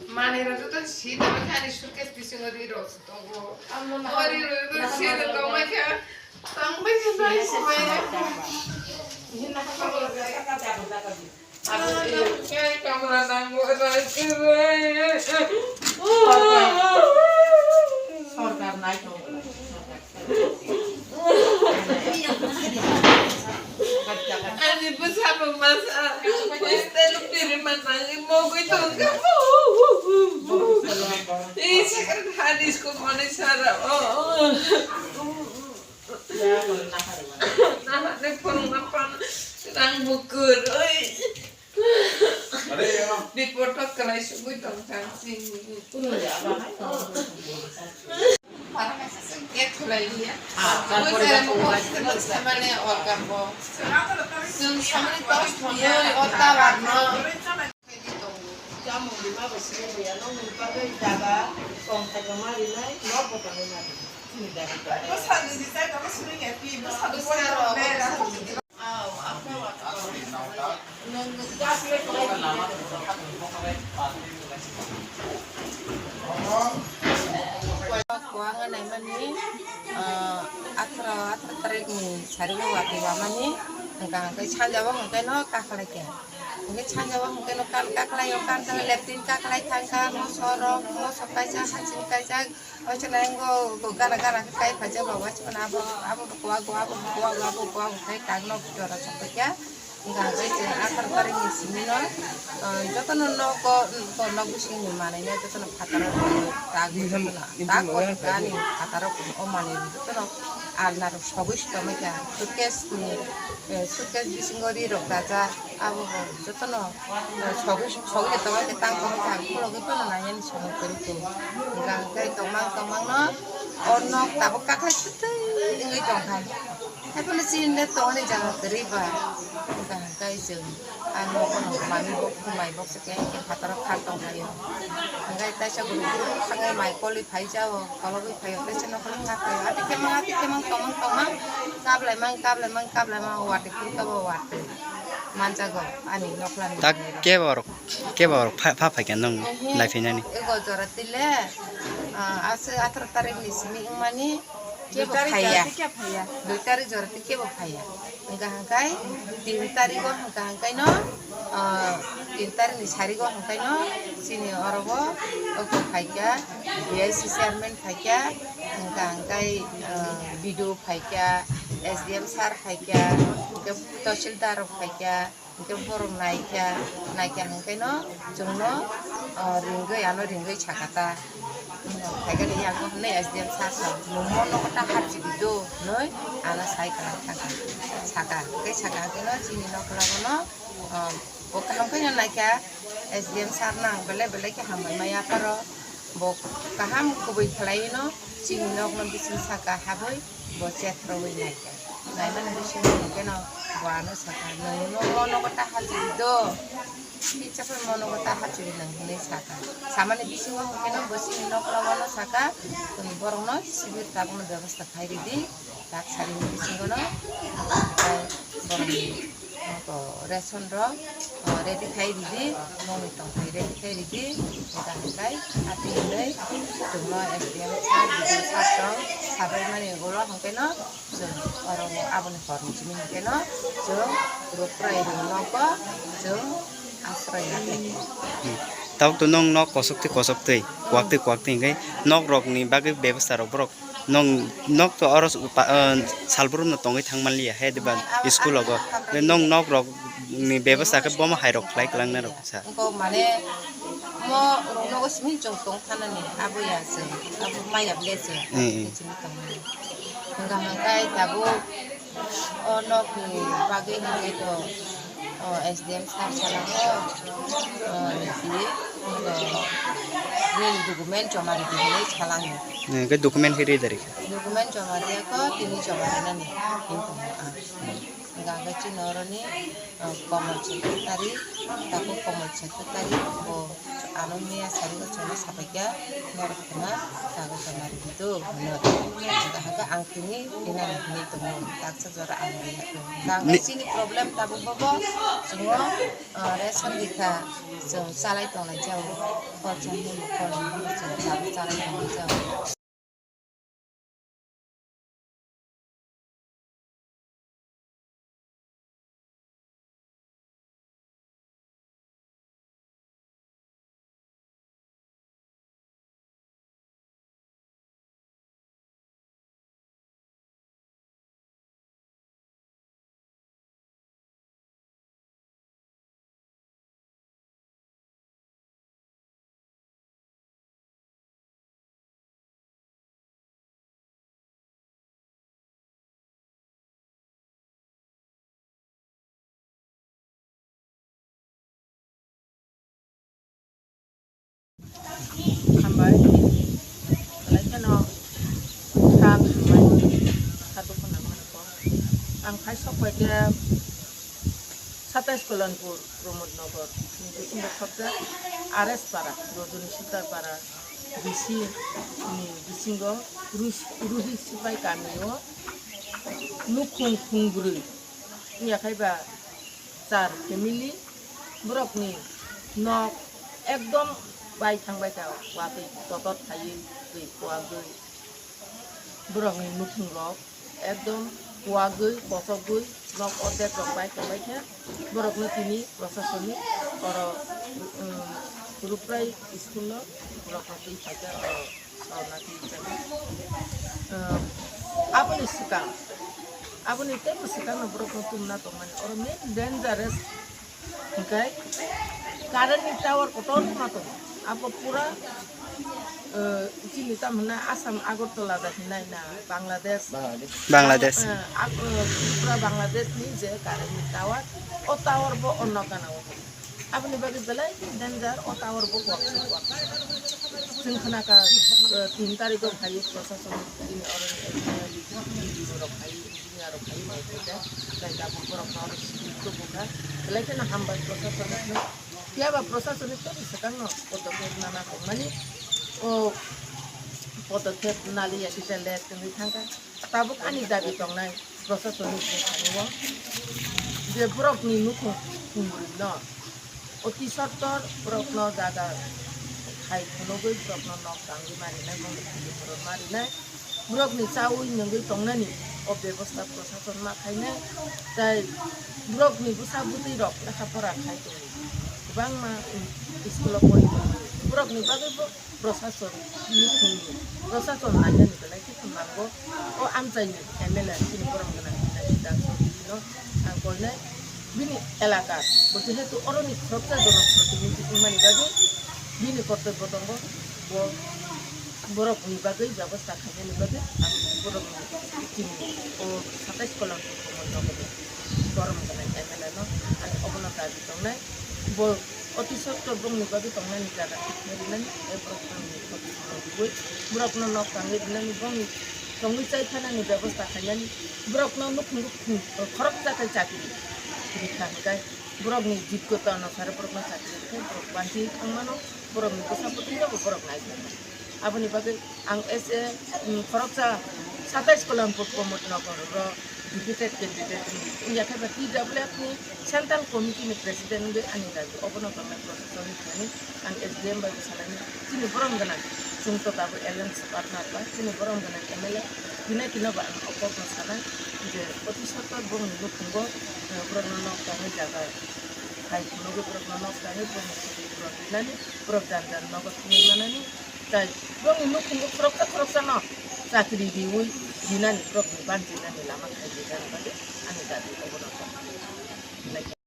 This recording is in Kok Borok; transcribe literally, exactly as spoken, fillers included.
Manwi rok joto si tongma khe ani suitcase bisingo ri rok se tongo. O ri rok joto si rok tongma khe tongbai khe bai se bai rok. Khe kamra nango rai se bai. Sorkar nai tongo. Ani bwsano masa, bwsano piri manang, mogwi tongkha. Ih, sakar hani school mani sara. Nahani phone na pan, rang bukur, oi. Bipor to kalai sugui tong tang sing. Samani organ bo. Samani tos biyo ota warno. Kuwang naimani, ah, atharo, atharo tarikni sari o watwi wamani, hwnkha hwnkhe sanja o hwnkhe no kakhlai khe. Hwnkhe sanja o hwnkhe no kan kakhlai o, kan thang leptin kakhlai thangkha, moso rok, moso kaijak, haching kaijak, waisa nai go, go gana gana khe kai phaijak ba, waisa mano abo, abo bo kuwago, abo bo kuwago, abo bo kuwago khai tak nok jora sok paikha. Hwnkha hwnkhe chwng atharo tarikni simi no, ah, jotono nogo, nok bisingni manwino jotono phataro tak, jotono tak, ani phataro o manwi jotono alna rok sogwi se tongwi kha, suitcase ni, eh, suitcase bisingo ri rok dajak, abo bo jotono, eh, sogwi, sogwi se tongwi kha, tang tongwi kha, khulogwi phano nainani somoi kwrwi kho. Hwnkha hwnkhe tongmang tongmang no o nok tabuk kakhwlai twtwi wngwi tongkha. Haiphano chini le tongni jaga kwrwi ba. Hwnkha hwnkhe chwng a nogo no manwi bo khumai boksa khe phataro khar tongkhaio. Hwnkhe taisa guru guru thangwi mai kolwi phaijao, kologwi phaio, taisa nokhorwi ma phaio. Ati khemang, ati khemang, tongmang, tongmang, kaplaimang, kaplaimang, kaplaimang, watwi phuru kabo watwi manjago ani nokhlani. Tak kebo rok, kebo rok pha, pha phaikha nwng Ehe, laiphinani. Ego jora tile, ah, ase atharo tarikni simi wngmani. Kebo phaiya. Dui tarik jora tei kebo phaiya. Hwnkha hwnkhe tin tarik o hwnkha hwnkhe no, ah, tin tarik ni sari o hwnkhe no chini oro o oko phaikha, B I C chairman phaikha, hwnkha hwnkhe, ah, B D O phaikha, S D M sir phaikha, hwnkhe tahsildar rok phaikha. Hwnkhe borok naikha, naikha hwnkhe no chwngno, o, ringwi, ano ringwi sakha ta. Phaikhe de yago hwnwi S D M sir sa, "Nwng mo nogo ta hapchidi do," hwnwi ano sai kwlai thangkha. Sakha, hwnkhe sakha hwnkhe no chini nokla bono, o, bo kaham khe no naikha, S D M sir nang belai belai khe hambai maya pharo. Bo kaham kubui khlaiwi no chini nokno bising saka habwi bo check rwui naikha. Naimani bisingo hwnkhe no bo ano saka, "Nwng no mo nogo ta hapchidi do, kisa phano mo nogo ta hapchidi nwng," hwnwi saka. Samani bisingo hwnkhe no bo chini nokla bono saka, "Chwng borokno sibir tabukno bebosta khai ridi, tak sarini bisingo no," hwnkhe borokni Oko ration rok, o, ready khai ridi, nongni tongthai ready khai ridi, hwnkha hwnkhe ati hinwi chwngno S D M sir, B D O sir tong, sabai mani ulo hwnkhe no chwng oro o aboni horni simi hwnkhe no chwng rukrai rwno nogo chwng asroi nakhai. Hmm. Tabuk to nwng nok kosok twi kosok twi, kuwak twi kuwak twi hwnkhe nok rokni bagwi bebosta rok borok Nwng nok to oro s-, pa-, ah, salbrum no tongwi thang manliya, he diba school ogo. Nwng nok rok ni bebasta khe bomo hai rok khlai kwlang na rok sa. Ko mane mo rok nogo simi chwng tong thanani abo ya chwng, abo maya ble chwng. Hmm, hmm. Chini tong mani. Hwnkha hwnkhe tabuk O nokni bagwi hwnkhe to, o, S D M sir salango, o, nini, o, nini document joma ridi hinwi salango. Hwnkhe document khe rida rikha? Document joma riyakho, tini joma rinani hinwi tongo ang. Gangga chini oroni, ah, Komol Secretary, taku Komol Secretary, bo ano miya sari o chwngno sabaikha, norok khna kago jamari di do hwnwi. Hwnkhe ang tini tinani hwnwi tongo, taksa jora ang rwya tongo. Gangga chini problem tabuk bobo, chwngo, ah, ration rikha, chwng chalai tonglai jao, khorsa hwnwi khorsa hwnwi chwng tabuk chalai tonglai jao. Hambai, belai kheno kha hambai, kha dukhu nangmani kok. Ang khai sok pai khe satais Kalanpur, Pramod Nagar, ni bisingo khorsa R S Para, Rajani Sitar Para, B C ni bisingo Ruhi Sipai kamio nukhung khungbrwi wngya khai ba char family, borokni nok ekdom bai thangbai kha, watwi totot khaiwi twi kuagwi. Borokni nukhungrok ekdom kuagwi, kochogwi nok ordek rok bai tongbai kha. Borokno tini prosasonik oro, um, Ruprai school-o borokno twi phaikha oro. Sauna twi chana. Ah, aboni swkang, aboni teibo swkangno borokno tumna tongmani. Oro main dangerous hwnkhe current ni tower kotorma tongo. Abo pura, ah, chini tamo hwnna Assam Agartala da hinai na Bangladesh. Bangladesh. Ah, abo pura Bangladesh ni je current ni tower, o tower bo o nokana o. Aboni bagwi belai danger, o tower bo kuak se kuak. Chwng khna kha, eh, tin tarikh o phaiwi prosason ni oro ni D D O rok phaiwi, engineer rok phaiwi nai khe, belai tabuk borok no oro sidi tubu kha. Belai kheno hambai prosason ni, phiya ba prosason ni tei swkang no podokep nana kok mani, o podokep naliya kisa let wngwi thang kha. Tabuk ani dabi tongnai prosasonik bwskango je borokni nukhung khumbrwino oti sottor borokno jaga khai phunugwi borokno nok tangwi marinai, bongni khili borok marinai, borokni chaui nungwi tongnani o bebosta prosason ma khainai, tei borokni bwsa bwtwi rok lekha pora khai tongo, kwbangma school o pori tongo, borokni bagwi bo prosason ni thani, prosason nainani belai khe nango. O amchaini M L A chini borom gwnang hinai sida sotino ang koinai bini elaka bo jehetu oroni khoroksa jono protinidhi wngmani bagwi bini kortobbo tongo, bo borokni bagwi bebosta khainani bagwi ang borokni chini o satais Kalanpur Pramod Nagar borom gwnang M L A no ang obono dabi tongnai. Bo oti sotto bongni bagwi tongnani jaga thik khe rinani, tei borok tongwi, borokno nok tangwi rinani, bongni tongwi chai thanani bebosta khainani, borokno nukhungo khoroksa khe chakri rikha hwnkhe, borokni jigota onusare borokno chakri rikhe, borok banchi thangmano, borokni bwsa bwtwino bo borok naijakmani. Aboni bagwi ang S A, um, khoroksa satais Kalanpur Pramod Nagar ro deputed candidate wngya khe ba T W F ni central committee ni president wngwi ani dabi obono tongnai prosason ni thani ang S D M bai bwsalaini chini borom gwnang chwng to tabuk alliance partner ba chini borom gwnang M L A hinai kheno ba ang o kokno sanai je oti sottor bongni nukhungo, eh, borokno nok tangwi jaga hai phunugwi borokno nok tangwi borokno borok rinani borok jan jan nogo thangwi manani. Tai borokni nukhungo khoroksa khoroksano chakri riwi rinani, borokni banchijani lama khaijak bagwi ani dabi obono tong.